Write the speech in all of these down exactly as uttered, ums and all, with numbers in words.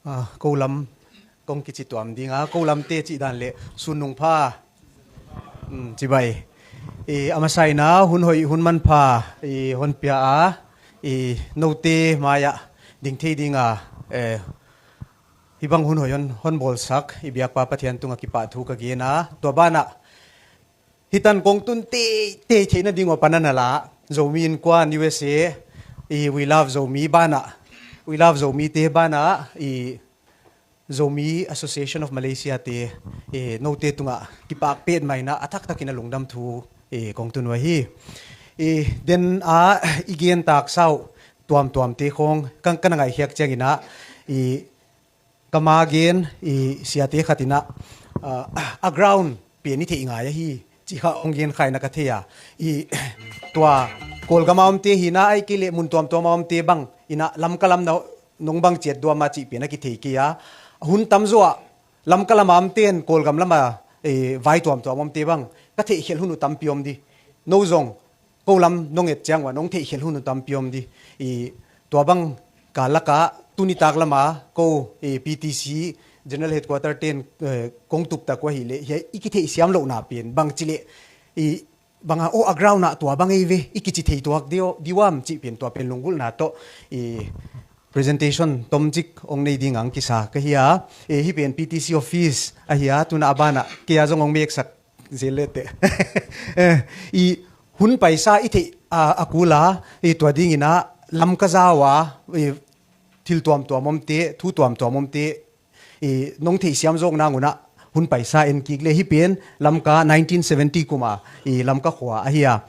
Ah, ko lam kong kici tuam ding a, ko lamte cih dan le sun nung pha. Um, cibai. I, a masa in a hun hoih hun manpha i hon pia a, i note mai-ah ding thei ding a, eh, hih bang hun hoih hon, hon bawlsak i biakpa Pathian tungah kipahthu ka gen a, tua banah hih tan kong tun teitei theihna ding uh a pan a na la, Zomi Innkuan U S A, i We Love Zomi banah, We Love Zomite banah, i Zomi Association of Malaysia te, i note tungah kipak pet mai in a, a thaktakin a lungdam thu, i kong tun uh ahi. I den a i gen taksa uh tuamtuamte khong kan, kan a ngaihkhiak ciangin a, i ka ma gen i siate khat in a, ah, a ground pen i theih ngai ahi cih kha hong gen kha in a ka thei a. I tua Kawlgam a omte hi in a, ahih kei leh mun tuamtuam a omte bang in a, Lamka lam na nong bang ciat duam a cih pen a kithei kei a. Hun tamzaw ah Lamka lam a omte in Kawlgam lam a, eh, vai tuamtuam omte bang ka theihkhelh hun uh tampi om di. No zong ko lam nong et ciang uh a nong theihkhelh hun uh tampi om di. I tua bang kal lakah tuni tak lam a ko, eh, P T C General Headquarter ten, eh, kong tuptak uh ahih leh hiah i kitheihsiam lohna pen bang ci leh, i bang a, oh, a ground ah tua bang ei ve, i kici thei tuak di, di uam cih pen, tua pen lunggulhna tawh i presentation tomcik hong nei ding a hong kisa ka hi a. Eh, hih pen P T C office ahi a, tu in a banah kei a zong hong meksak zel le teh. Eh, i hun paisa i theih a, a kul a, i tua ding in a Lamka za uh a, i thil tuamtuam omte, thu tuamtuam omte, i nong theihsiam zawk nang un a hun paisa en kik le, hih pen Lamka nineteen seventy kum a, i Lamka khua ahi a.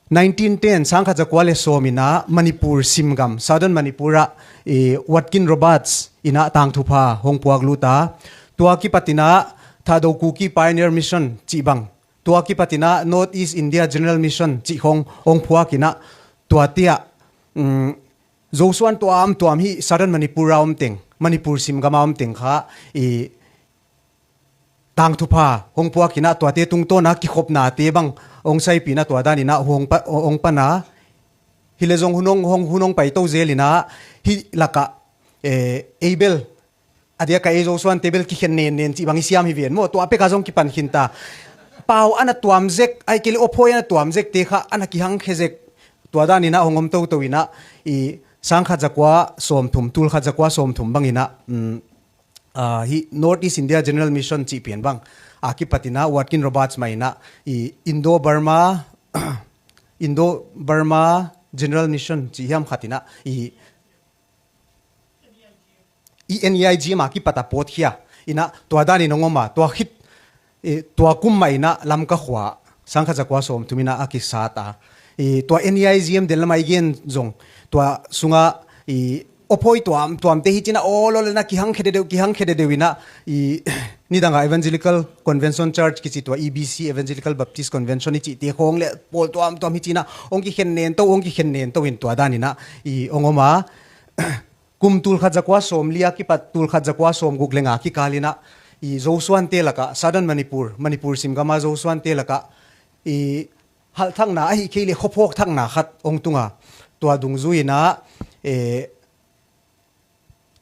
Nineteen ten, sangkhat zakua le sawm in a Manipur simgam, Southern Manipur ah, i Watkin Roberts in a tangthupha hong puak lut a. Tua kipat in a Thado Kuki Pioneer Mission cih bang, tua kipat in a North East India General Mission cih khong hong phuak in a, tuate ah, um, Zosuan tuamtuam hih Southern Manipur a om teng, Manipur simgam a om teng kha, i tangthupha hong puak in a, tuate tungtawn a kikhopnate bang hong saipih in a, tua dan in a hong pa, hong pan a. Hi le zong hun hong, hong, hun hong paito zel in a, hih lakah, eh, ei bel, a diak a ei Zosuante bel kikhen nen nen cih bang i siam hi ven maw, tua pek a zong kipan khin ta. Pau a na tuam zek, ahih kei leh awphawi a na tuam zek te kha a na kihangkhe zek. Tua dan in a hong om toto in a, i sangkhat zakua sawmthum, tulkhat zakua sawmthum bang in a, um, ah, hih North East India General Mission cih pen bang a kipat in a Watkin Roberts mah in a, i Indo-Burma, Indo-Burma General Mission cih hiam khat in a, i, i N E I G M a kipat a pawtkhia in a, tua dan in hong om a, tua khit, i, tua kum mah in a Lamka khua sangkhat zakua sawmthum in a a kisat a. I, tua N E I G M den lam a i gen zong, tua sung a, i, awphawi tuamtuamte hi ci in a, awl awl in a kihangkhe deuhdeuh, kihangkhe deuhdeuh in a, i, nidang a Evangelical Convention Church kici, tua E B C, Evangelical Baptist Convention i cihte khong le pawl tuamtuam hi ci in a, hong kikhen nento, hong kikhen nento in tua dan in a, i, hong om a. Kum tulkhat zakua sawmli a kipat tulkhat zakua sawmguk le nga kikal in a, i Zosuante lakah, Southern Manipur, Manipur simgam a Zosuante lakah, i halhthakna ahih kei leh khuaphawk thakna khat hong tung a, tua dungzui in a, eh,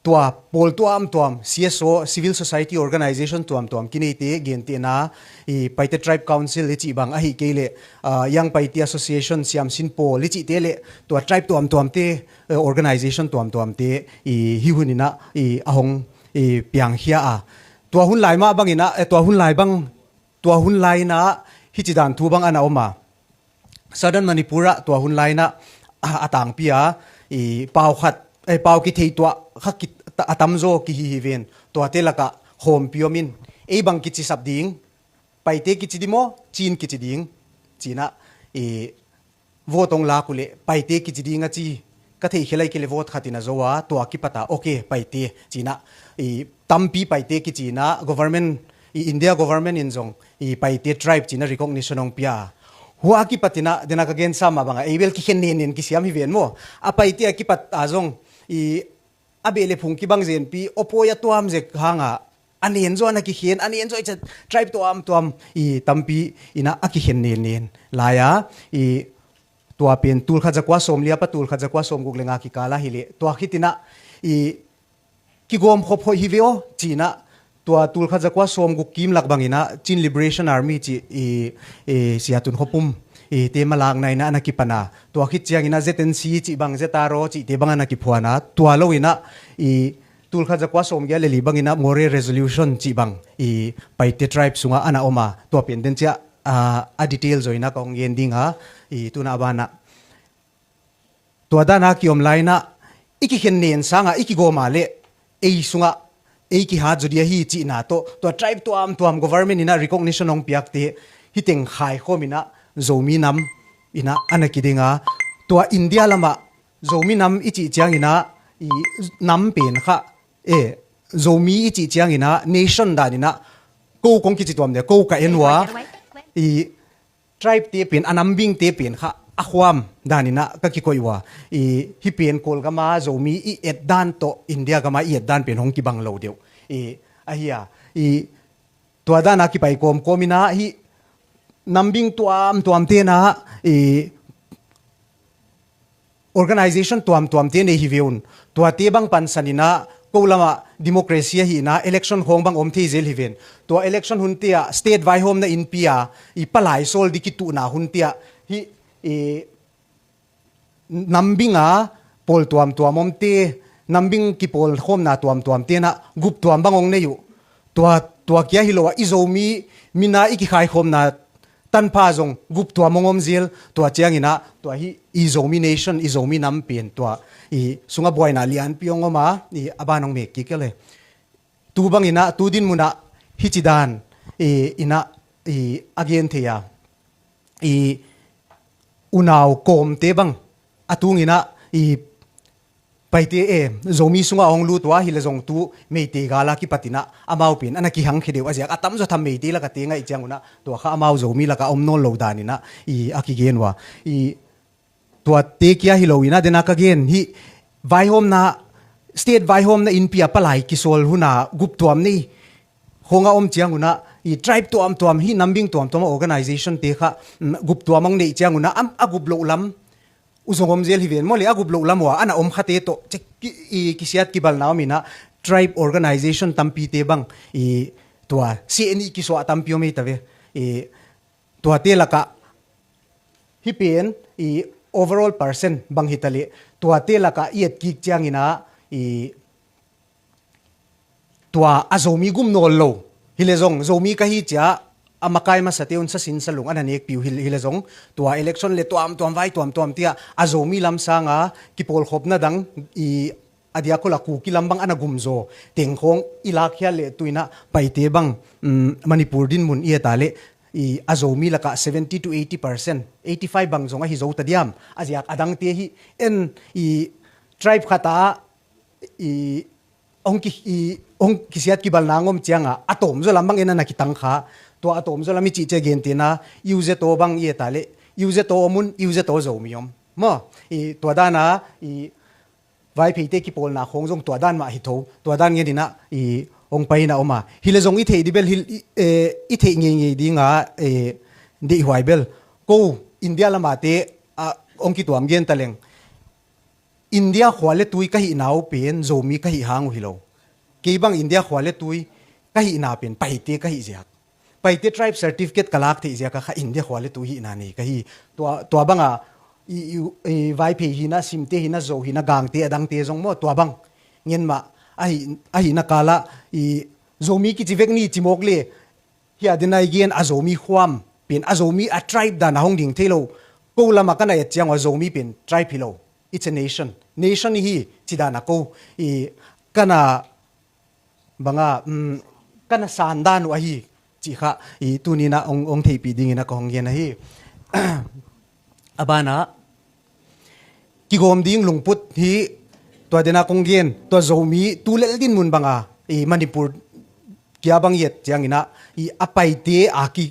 tua pawl tuamtuam, C S O, Civil Society Organization tuamtuam kineite gentehna, i Paite Tribe Council i cih bang ahih kei leh, ah, Young Paite Association, Siamsin Pawl i cihte le tua tribe tuamtuamte, eh, organization tuamtuamte, i, hih hun in a, i, a hong, i, piangkhia a. Tua hun lai mah bang in a, eh, tua hun lai bang, tua hun lai in a, hih ci dan thu bang a na om a. Southern Manipur ah tua hun lai in a, a, a tangpi a, i, pau khat, eh, pau kithei tuah kha ki, a tamzaw kihi hi ven. Tuate lakah khawmpi om in, ei bang kicisap ding, Paite kici di maw, Chin kici ding, ci in a, i, vote hong lak uh leh Paite kici ding a ci. Ka theihkhelh ahih kei leh vote khat in a zo a, tua kipat a, ok, Paite, ci in a, i, tampi Paite kici in a, government, i, India government in zong, i, Paite tribe ci in a recognition hong pia. Hua kipat in a, den a ka gensa mah bang a, ei bel kikhen nen nen kisiam hi ven maw. A Paite a kipat a zong, i, a beh le phung kibang zenpi, awphawi a tuam zek hang a, a nen zaw a na kikhen, a nen zaw i cia tribe tuamtuam, i, tampi in a, a kikhen nen nen lai a, i, tua pen tulkhat zakua sawmli a pat tulkhat zakua sawmguk le nga kikal a hi leh, tua khit in a, i, kigawm khop hoih hi ve aw, ci-in ah, tua tulkhat zakua sawmguk kim lak bangin ah Chin Liberation Army cih i, i, Sia Tun Khaw Pum i, te malakna in ah a na kipan a, tua khit ciangin ah Z N C cih bang, Z R O cihte bang a na kiphuan a, tua lo in ah i, tulkhat zakua sawmgiat le li bangin ah Moreh Resolution cih bang i, Paite tribe sungah a na om a, tua pen den ciah a, a detail zaw in ah ka hong gen ding a, i, tu-in ah a ban ah tua dan a kiom lai in ah i kikhen nen sang a i kigawm a leh ei sungah ei kihat zaw ding ahi cihna tawh, tua tribe tuamtuam government in ah recognition hong piakte hih teng khaikhawm in ah Zomi nam in ah a na kiding a, tua India lamah Zomi nam i cih ciangin ah i nam pen kha, e, Zomi i cih ciangin ah nation dan in ah ko kong kici tuam ding, ko ka en uh a, i tribe te pen, a nambingte pen kha a khuam dan in ah ka kikoih uh a, i, hih pen Kawlgam a Zomi i et dan tawh India gam a i et dan pen hong kibang lo deuh, i, ahi a, i, tua dan a kipai kawmkawm in ah hih nambing tuamtuamte in ah i, organization tuamtuamte nei hi ve un. Tuate bang pansan in ah ko lamah democracy ahihna election khawng bang om thei zel hi ven. Tua election hunte ah state vaihawmna innpi a i palai sawl ding kituhna hunte ah hih i nambing a pawl tuamtuam omte, nambing kipawlkhawmna tuamtuamte in ah gup tuam bang hong nei uh. Tua, tua kia hi lo a i Zomi min a i kikhaikhawmna tanpha zong gup tuam hong om zel, tua ciangin ah tua hih i Zomi nation, i Zomi nam pen tua i sungah buaina lianpi hong om a, i a ban hong mek kik le. Tu bangin ah, tu dinmun ah hih ci dan i, in ah i a gen thei a, i unau kawmte bang a tungin ah i Paite, e, Zomi sungah hong lut uh a, hi le zong tu Meitei gal a kipat in ah amau pen a na kihangkhia deuh a ziak a tamzaw tham Meitei lak a teng ahih ciangun ah tua kha amau Zomi lak a om nawn lo dan in ah i a kigen uh a, i tuate kia hi lo in ah den a ka gen hih vaihawmna, state vaihawmna innpi a palai kisawl hun a gup tuam nei khawng a om ciangun ah i tribe tuamtuam, hih nambing tuamtuam a organization te kha, mm, gup tuam hong neih ciangun ah a, a gup loh lam uh zong om zel hi ven maw le, a gup loh lam uh a a na om khate tawh cek ki, i, kisiat kibalna om in ah tribe organization tampite bang i tua C N E kisuah tampi om ei ta ve. I tuate lak ah hih pen i overall percent bang hi ta leh tuate lak ah i et kik ciangin ah i tua a Zomi gum nawl lo. Hi le zong Zomi ka hi ci a a makai masate un sasin salung a na nekpi uh hi, hi le zong tua election le tuamtuam vai tuamtuam tiah a Zomi lam sang a kipawlkhopna dang i a diak khol a Kuki lam bang a na gumzaw teng khawng i lakkhiat leh tu in ah Paite bang, um, Manipur dinmun i et a leh i a Zomi lak ah seventy to eighty percent, eighty five bang zong ahi zo ta diam, a ziak a dangte hi en i tribe khat ah i hong ki, i hong kisiat kibalna ngom ciang a a tawmzaw lam bang en a na kitang kha. Tua a tawmzaw lam i cih ciang gentehna U Z O bang i et a leh U Z O om un, U Z O Zomi om maw? I tua dan a i Vaipheite kipawlna khawng zong tua dan mah hi tho. Tua dan ngen in ah i hong pai in a om a, hi le zong i theih ding bel hi, i, eh, i theih ngeingei ding a, eh, deihhuai bel ko India lam a te a hong kituam gen ta leng India khua le tui ka hihna uh pen Zomi ka hih hang uh hi lo. Kei bang India khua le tui ka hihna pen Paite ka hih ziak. Paite tribe certificate ka lak theih ziak a kha India khua le tui hihna nei ka hi. Tua, tua bang a i, i, i Vaiphei hi na, Simte hi na, Zo hi na, Gangte a dangte zong maw tua bang ngen mah ahi, ahi na kal ah i Zomi kici vek ni ci mawk le hi a den a i gen a Zomi khuam pen a Zomi a tribe dan a hong ding thei lo. Ko lam a ka na et ciang uh a Zomi pen tribe hi lo. It's a nation. Nation i hi ci dan a ko i ka na bang a, um, ka na san dan uh ahi cih kha i tuni in ah hong, hong theihpih ding in ah ka hong gen ahi. A ban ah kigawm ding lungput hi. Tua den a kong gen, tua Zomi tulel dinmun bang a i Manipur kia bang i et ciang in ah i a Paite a ki,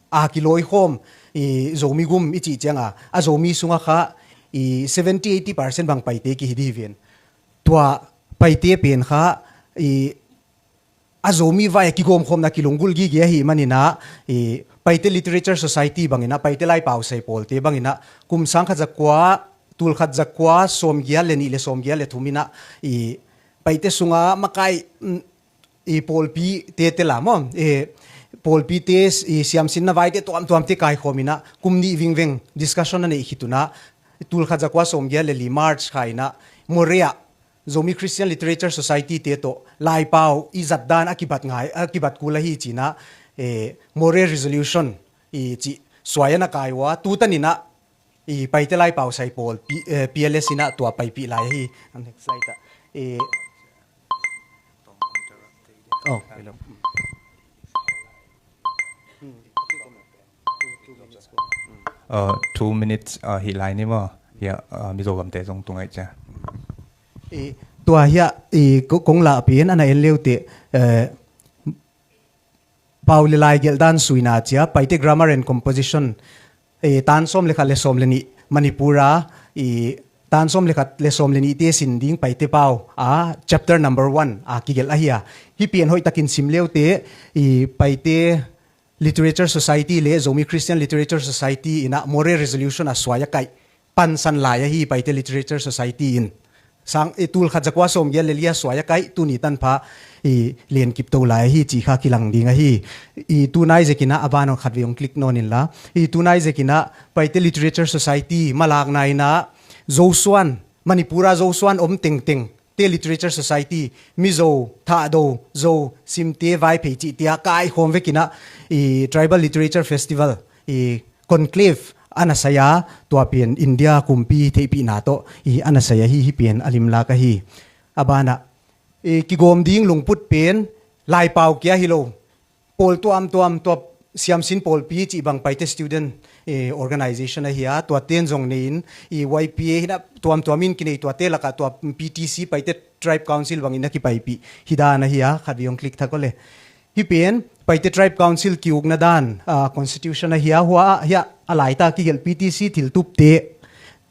a kilawikhawm i Zomi gum i cih ciang a a Zomi sung a kha i seventy eighty percent bang Paite kihi ding hi ven. Tua Paite pen kha i a Zomi vai a kigawmkhawmna kilunggulh gige ahih manin ah i Paite Literature Society bang in ah, Paite Laipau Sai pawlte bang in ah kum sangkhat zakua, tulkhat zakua sawmgiat le nih le sawmgiat le thum in ah i Paite sunga makai, mm, i pawlpi te te la maw, i pawlpi te, i siamsinna vaite tuamtuam te kaikhawm inah kum nih vingveng discussion a neih khit unah, tulkhat zakua sawmgiat le li March kha inah Moreh ah Zomi Christian Literature Society te tawh laipau i zatdan a kibat ngai, a kibat kul ahi cinah, eh, Moreh Resolution i cih suai a na kai uh a, tu tan inah i Paite laipau sai pawl P-, eh, P L S inah tua paipih lai ahi. Next slide ah. Eh, oh, hello. Uh, two minutes, uh, hi lai ni maw? Hiah, uh, Mizo gamte zong tungai cia. I, tua hiah, i, ko-, kong lah pen, ana en leu te, eh, pau le lai gelh dan suina cia, Paite Grammar and Composition, i, tan sawm le khat le sawm le nih, Manipur a, i, tan sawm le khat le sawm le nih te sin ding Paite pau, a, chapter number one, a, kigelh ahi a. Hih pen hoih takin sim leu te, i, Paite Literature Society le Zomi Christian Literature Society inah Moreh Resolution a suai a kaih pansan lai ahi Paite Literature Society in. Sang, i, tulkhat zakua sawmgiat le li a suai a kaih tuni tanpha i lenkip to lai ahi cih kha kilang ding ahi. I, tunai zekinah a ban hong khat vei hong click nawn inla. I, tunai zekinah Paite Literature Society malakna inah Zosuan, Manipur a Zosuan om tengteng te Literature Society, Mizo, Thahdo, Zo, Simte, Vaiphei cih tia kaikhawm vekinah i Tribal Literature Festival, i conclave a na sai a, tua pen India kumpi theihpihna tawh i a na sai ahi, hih pen a limlak ahi. A banah, i, kigawm ding lungput pen laipau kia hi lo. Pawl tuamtuam, tua siamsin pawlpi cih bang Paite Student, eh, Organization ahi a, tua ten zong nei in, i, Y P A hinah tuamtuam in kinei tuate lakah tua P T C, Paite Tribe Council bangin a kipaipih hi dan ahi a, khat vei hong click thak aw le. Hih pen Paite Tribe Council kiukna dan, ah, constitution ahi a, hua ah hiah a laita kigelh P T C thiltupte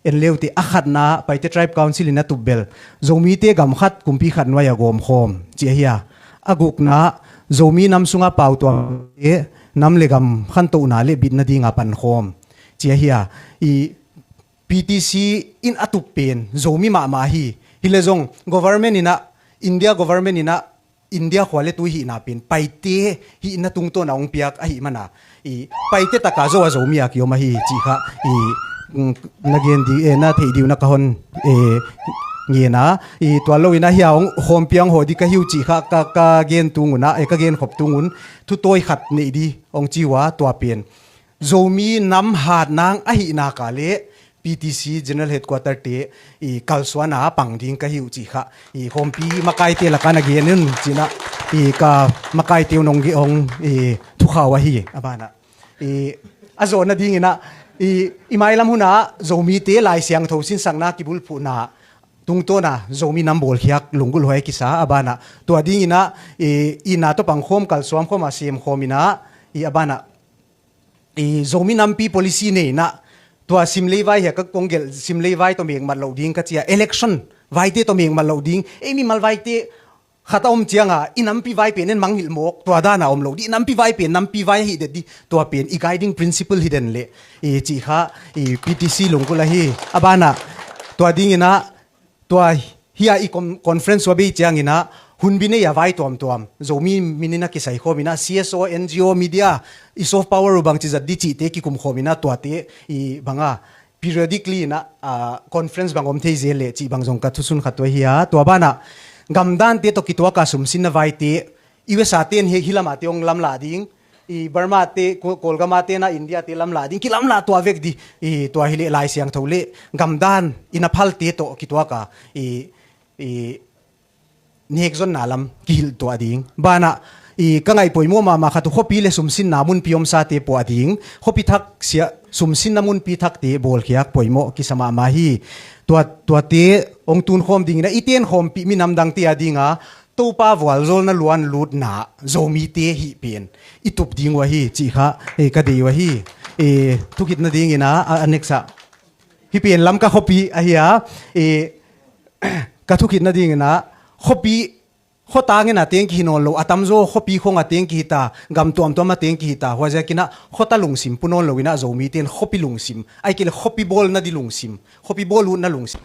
en leu te, a khatna Paite Tribe Council in a tup bel Zomite gam khat kumpi khat nuai a gawmkhawm ci ahi a. A gukna Zomi nam sunga pautuamte nam le gam khantohna le bitna dinga pankhawm ci ahi a. I P T C in a tup pen Zomi mahmah ahi. Hi le zong government inah, India government inah India khua le tui hihna pen Paite hihna tungtawn a hong piak ahih mana, i, Paite taka Zo a Zomi a kiom ahi cih kha, i, mm, na gen di, eh, na theih di uh na ka hon, eh, ngen a, i, tua lo inah hia hong khawmpia hong haw di ka hi uh cih kha ka, ka gen tung un ah, eh, ka gen khop tung un thutawi khat neih di hong ci uh a, tua pen Zomi nam hat nang ahih nak leh P T C General Headquarter te i kalsuan a pang ding ka hi uh cih kha, i khawmpi makaite lakah na gen un cinah, i ka makaite uh nong ge hong, i thukhau ahi a banah. I a zawhna dinginah, i, i mailam hunah Zomite Lai Siangtho sinsakna kibulphuhna tungtawna Zomi nam bawlkhiak lunggulh huai a kisa a banah. Tua dinginah, i, i na tawh pangkhawm kalsuam khawm a semkhawm inah, i a banah i Zomi nampi policy nei inah, tua simleivai hia ka kong gelh, simleivai tawh mekmat loh ding ka cia, election vaite tawh mekmat loh ding, ei mimal vaite khat a om cianga i nampi vai pen en mangngilh mawk, tua dana om loh dih, i nampi vai pen nampi vai ahi det dih, tua pen i guiding principle hi den leh, i cih kha, i P T C lunggulh ahi a banah. Tua dinginah, tua hia i con-, conference uh a bei cianginah hunbi nei a vai tuamtuam Zomi minin a kisai khawm inah C S O, N G O, media, i soft power uh bangci zat di cihte kikum khawm inah tuate i banga periodically inah, ah, conference bang om thei zel leh cih bang zong ka thusun khat uh ahi a. Tua banah gamdante tawh kituaka sumsinna vaite U S A te in hi, hi lamah te hong lamlah ding, i Burma te, Ko-, Kawlgama te na India te lamlah ding, kilamlah tua vek di, i tua hileh Lai Siangtho le gamdan i na phalte tawh kituaka, i, i nekzonna lam kihilh tuah ding. Banah, i ka ngaih poimawh mahmah khat uh khuapi le sumsinna munpi omsate puah ding, khuapi thak sia, sumsinna munpi thakte bawlkhiak poimawh kisa mahmah hi. Tua, tuate hong tunkhawm dinginah i tenkhawmpih minam dangte a dinga Topa vualzawlna luan lutna Zomite hih pen i tup ding uh ahi cih kha, eh, ka dei uh ahi. Eh, thukhitna dinginah, a, a next ah. Hih pen Lamka khuapi ahi a, eh, ka thukhitna dinginah khuapi, khuatang inah teng kihi nawn lo, a tamzaw khuapi khong a teng kihi ta, gam tuamtuam a teng kihi ta, huaziakinah khuata lungsim pu nawn lo inah Zomite in khuapi lungsim, ahih kei leh khuapi bawlna di lungsim, khuapi bawl utna lungsim.